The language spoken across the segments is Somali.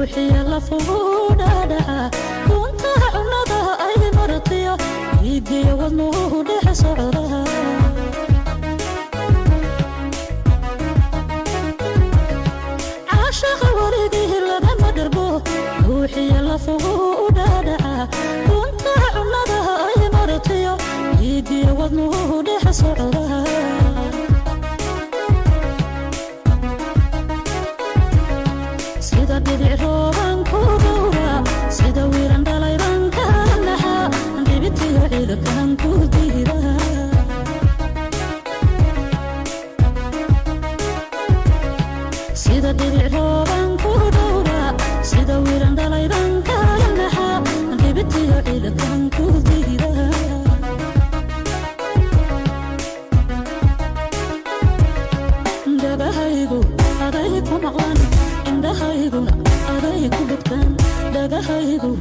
Ruuxiya lafuhu dhaadhaca, duntaha cunnada ay martiyo, dhiigiyo wadnuhu dhex socda. Caashaqa weligii lagama dharbo, ruuxiya lafuhu u dhaadhaca, duntaha cunnada ay martiyo, dhiigiyo wadnuhu dhex socda. Sida dhibic rooban ku dhowra, sida wiiran dhalayban kala naxa, dhibitiyo ciidakan ku diida. Sida dhibic rooban ku dhowra, sida wiiran dhalayban kala naxa, dhibitiyo ciidakan ku diida. Dhagahaygu aday ku maqlan, indhahayguna aday ku dhegtaan. Dhagahaygu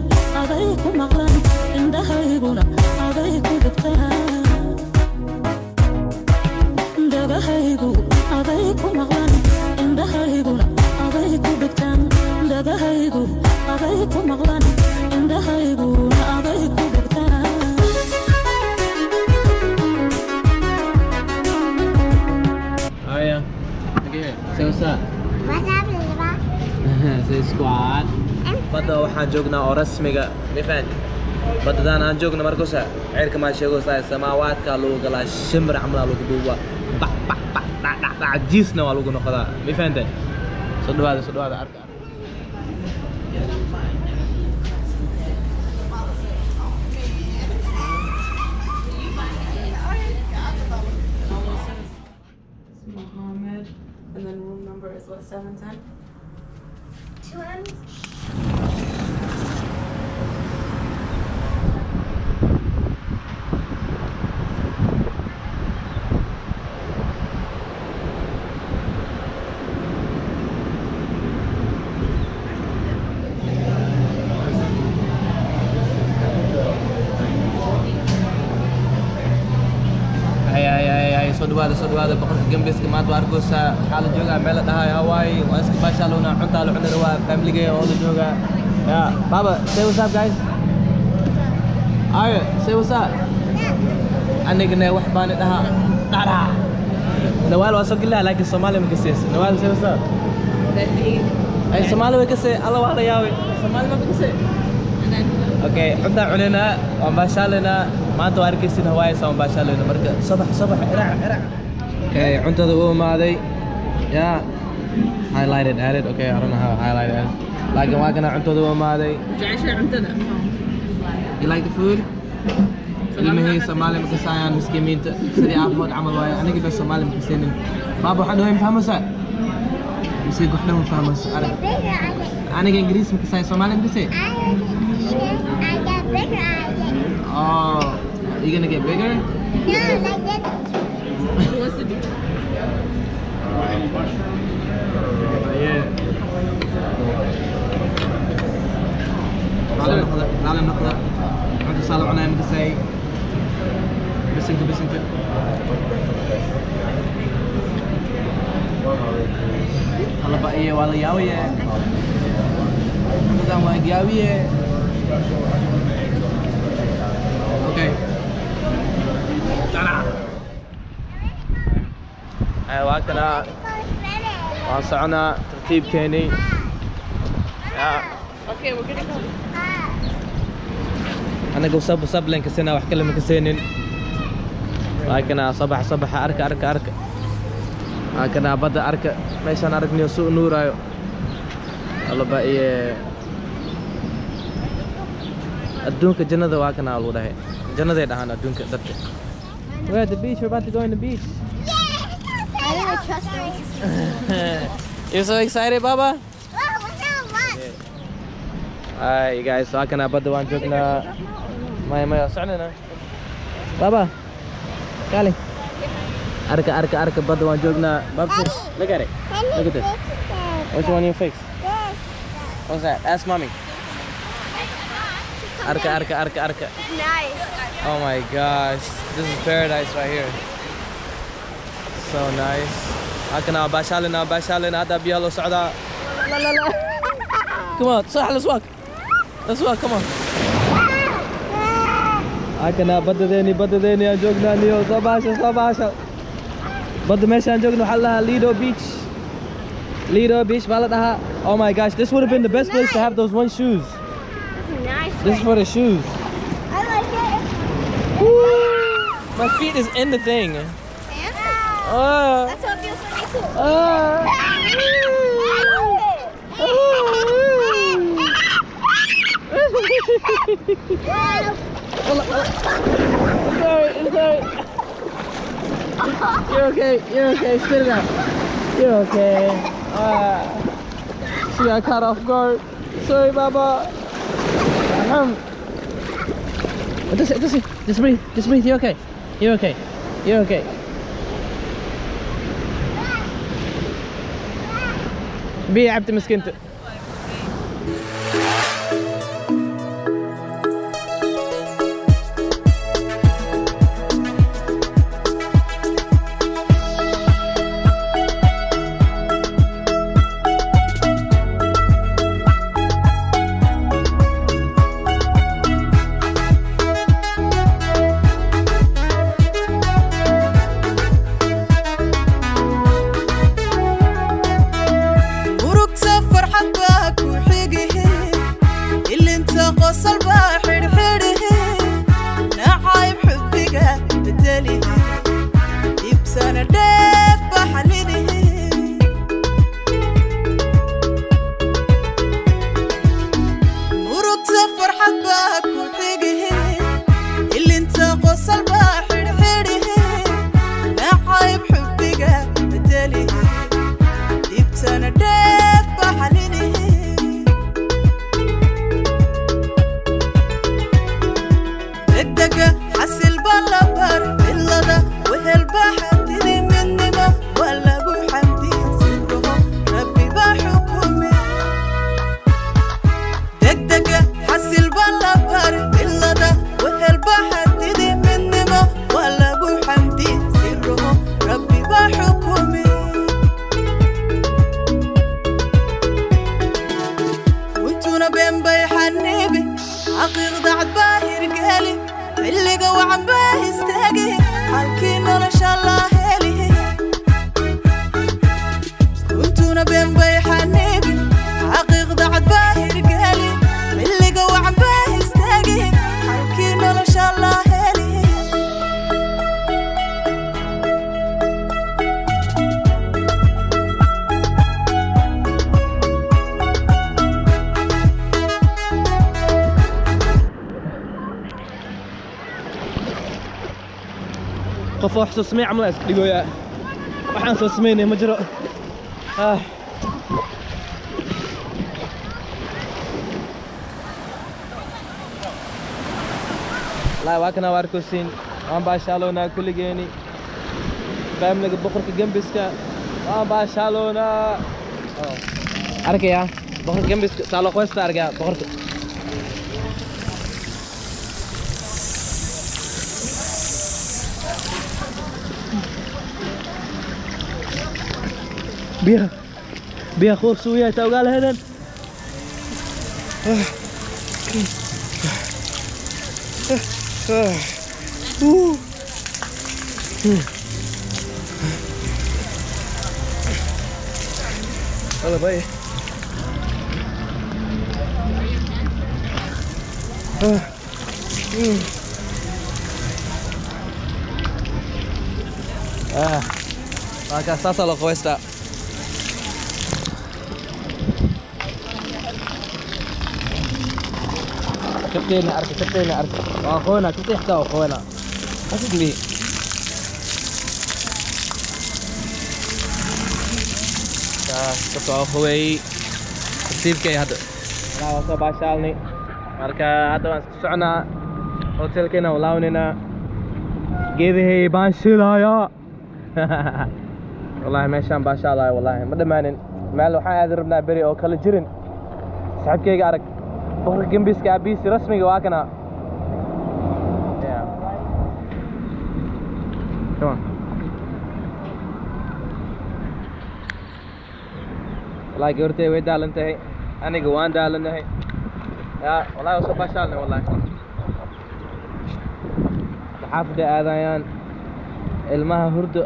aday ku maqlan, indhahayguna aday ku dhegtaan. Dhagahaygu aday ku maqlan, indhahayguna aday ku dhegtaan. Dhagahaygu aday ku maqlan, indhahayguna aday ku dhegtaan. Oh yeah. Look here. Say what's up. What's up, Lila? Say squad. Badda waxaan joognaa oo rasmiga, ma fahanti? Baddadan aan joogno markusa cirka maa sheegaysaa, samaawaadka lagu galaa, shimbir camal aa lagu duubaa, bac bac bac, dhac dhac dhac, jiisna waa lagu noqdaa, ma fahanteen? Soo dhawaada, soo dhawaada, arka arka. Mohammed, and then room number is what, 710? Two M's? Hay hay hay hay, soo dhawaada, soo dhawaada. Boqorka gambiska maanta waa arkaysaa. Waxaa la joogaa meel la dhahayo Hawaii, waa iska baashaalowna, cuntaa la cuni rabaa, familiga oo la joogaa. Yeah, Baba, say what's up, guys. Arya, say what's up. Anigana wax baan dhahaa dhadha. Nawaal waa soo gelaa, laakiin Soomaali ma kasaysa. Nawaal, say what's up. Ay, Soomaali way kasay. Alla, waa la yaabay, Soomaali ma kasay. Okay, cuntaa cunaynaa, waan baashaalaynaa maanta. Waa arkaysin Hawaii saan baashaalayna. Marka sabax sabax, irac irac. Okay, cuntada uu imaaday. Yeah, highlighted added. Okay, I don't know how highlighted added, laakiin waa kana cuntada uu imaaday. Jeceshahay cuntada? You like the food? Ilmihii Soomaali ma kasayaan, miskiimiinta, sidii aabahood camal waaye. Aniga bas Soomaali ma kasaynin. Baaba, waxaan dhahay ma fahmaysaa? Miskiinka waxna ma fahmayso, arag. Bigger, I get. Aniga Ingiriis ma kasay, Soomaali ma kasay. I get bigger, I get. Oh, you gonna get bigger? No, like this. Who wants to do? Yeah. Raali noqda, raali noqda. Cunta saa la cunaya ma kasay. Bisinka, bisinka. Alla ba-iye, waa la yaawiye. Cuntadan waa gaawiye. Okay. Tana. Ay, waa kana, waan soconaa tartiibkeenii. Yeah. Okay, we're gonna go. Anaga sab sablen kasina, wax kale ma kaseenin. Waa kana sabax sabaxa, arka arka arka. Waa kana badda, arka meeshaan, aragniyo suu nuuraayo. Alla ba-iye, adduunka jannada waa kana lagu dhahay, jannaday dhahaan adduunka dadka. We're at the beach. We're about to go in the beach. I don't trust her. You're so excited, Baba? Oh, what's that one? Alright, you guys, waa kana badda, waan joognaa. Maya maya, soconayna. Baba, kaali. Arka arka arka, badda waan joognaa. Baba, look at it. Can Look you at this. fix it? Which one you fix? This. What's that? Ask mommy. Arka arka arka arka. Nice. Oh my gosh, this is paradise right here. So nice. Halkan aa baashaalina, baashaalina. Hadda biyaha loo socdaa. La la la. Come on, صح, let's walk. Let's walk, come on. Halkana badadeeni, badadeeni aan joognaa niyo. Soo baasha, soo baasha. Badda meeshaan joogno waxaa la dhahaa Lido Beach. Lido Beach baa la dhahaa. Oh my gosh, this would have been the best place to have those one shoes. This is nice. This is for the shoes. I like it. Woo! My feet is in the thing. And Oh. that's how it feels for me too. Oh. I love it. Sorry, sorry. You're okay, you're okay. Spit it out. You're okay. She got caught off guard. Sorry, Baba. Just breathe. Just breathe. You're okay. You're okay. You're okay. Biyo cabti miskiinta. Murugta farxad baa ku xigihe, ilinta qosol baa xidhxidhihe, nacayb xubbiga bedelihe, ibsana dheef baa xalinihe. Murugta farxad baa ku xigihe, ilinta qosol baa xidhxidhihe, nacayb xubbiga bedelihe, ibsana dheef baa xalinihe. Degdega xasil baa la bar cilada, wehel baa xadidi, midnimo waa lagu xamdiya, sirruhu rabbi baa xukume. Degdega xasil baa la bar cilada, wehel baa xadidi, midnimo waa lagu xamdiya, sirruhu rabbi baa xukume. Runtuna been bay xaniibi, xaqiiqda cad baa hirgeli, xilliga wacan baa istaagi, halkii nolosha la heli. Runtuna been bay xaniibi, xaqiiqda cad baa hirgeli, xilliga wacan baa istaagi, halkii nolosha la heli. Qof wax soo samey camal iska dhigoyaa, waxaan soo sameynaya ma jiro. Ah. Wallaahi waa kana, waa arkosiin, waan baashaaloonaa kulligeeni, faamiliga boqorka gembiska waan baashaaloonaa. Oh. Arkaya boqorka gembiska saa loo qoysta, arkaya boqorka. Biyaha, biyaha qoobsu yahay taa ogaa lahaydeen. Halo, bye. Ah, waa kaas, saasaa loo qabaystaa. Kabteena arka, kabteena arka. Waa qoona kabtee, xitaa waa qoona xasid mihi. Taas kabta waa qoweey, tartiibkay hadda. Walaa waa soo baashaalnay. Marka hadda waan iska soconaa, hotelkeena waa laabanayna. Geedahay baan shidayaa. Wallahi meeshaan baashaalaya, wallahi ma dhammaanin. Meel waxaan aadi rabnaa beri oo kala jirin. Saaxiibkayga arag, boqorka gembiska aabihiisi rasmiga waa kana. Yeah. Come on. Wallahi gabartay way daalan tahay. Aniga waan daalanahay. Ya, wallahi waa soo baashaalnay wallahi. Xaafadda aadayaan ilmaha hurdo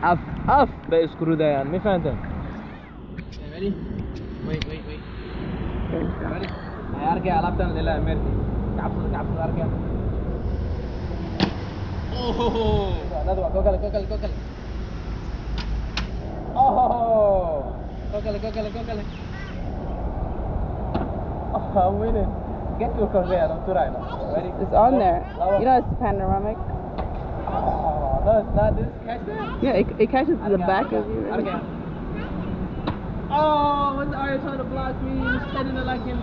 af af bay isku ridayaan, ma fahanteen? Ready? Wait, wait, wait. Ready? Ay arkay alaabtan ilaa America. Kacabsada, kacabsada arkay. Oh! Another one. Go kale, go kale, go kale. Oh! Go kale, go kale, go kale. Oh, I'm winning. Get to a conveyor, I'm too right now. Ready? It's on there. Lava. You know it's panoramic. Oh, no, it's not. This catch that? Yeah, it catches the back of you. Okay. Oh, what's Arya trying to block me? He's standing there like him.